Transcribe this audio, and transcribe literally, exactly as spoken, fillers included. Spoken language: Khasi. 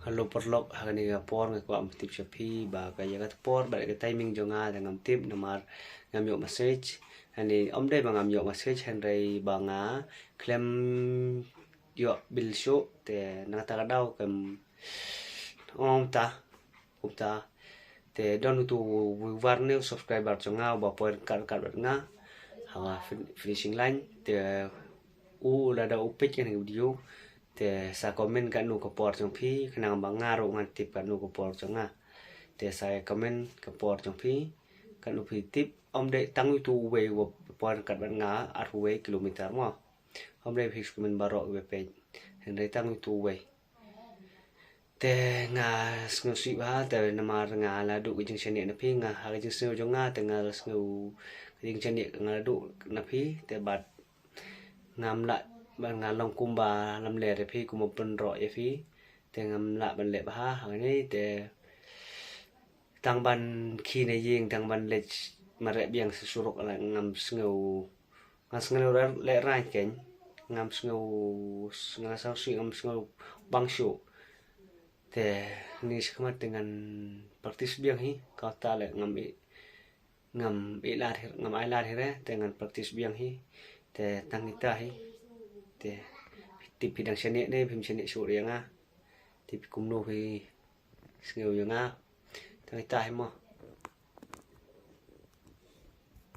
Hello paralok, ha kane ka por nga kwah ban tip sha phi ba ka ïa ka por bad ka timing jong nga te ngam tip namar ngam ïoh message. Hangne ym dei ba ngam ïoh message hynrei ba nga khlem ïoh bill shuh te na kata ka daw kam ong ta kumta. Te don utu u viewer ne u subscriber jong nga uba poi ryngkat ryngkat bad nga ha fin- finishing line, te u lada u peit kane ka video te sa comment katno ka por jong phi, khnang ba nga ruh ngan tip katno ka por jong nga. Te sa comment ka por jong phi katno phi tip. Ym dei tang utu uwei uba poi ryngkat bad nga arphew wei kilometer mo. Ym dei phi comment baroh kiba peit, hynrei tang utu uwei. Te nga sngewsih bha te namar nga la duh ka jingshaniah na phi, nga ha ka jingsngew jong nga te nga la sngew ka jingshaniah nga la duh na phi, te bad ngam lah, bad nga long kumba lamler ïa phi, kumba pynroh ïa phi, te ngam lah ban leh bha ha kane. Te tang ban khie na ïing, tang ban leit mareh biang sha surok la ngam sngew, ngam sngew leh rain kein, ngam sngew, ngam sngew sih, ngam sngew bang shuh. Te ni shakhmat te ngan practice biang hi, kata leh ngam i ngam i lad hi, ngam ai lad hi re, te ngan practice biang hi. Te tang kita hi. Te tip phi dang shaniah ne phim shaniah shuh ïa nga, tip phi kumno phi sngew ïa nga. Tang kita hi mo.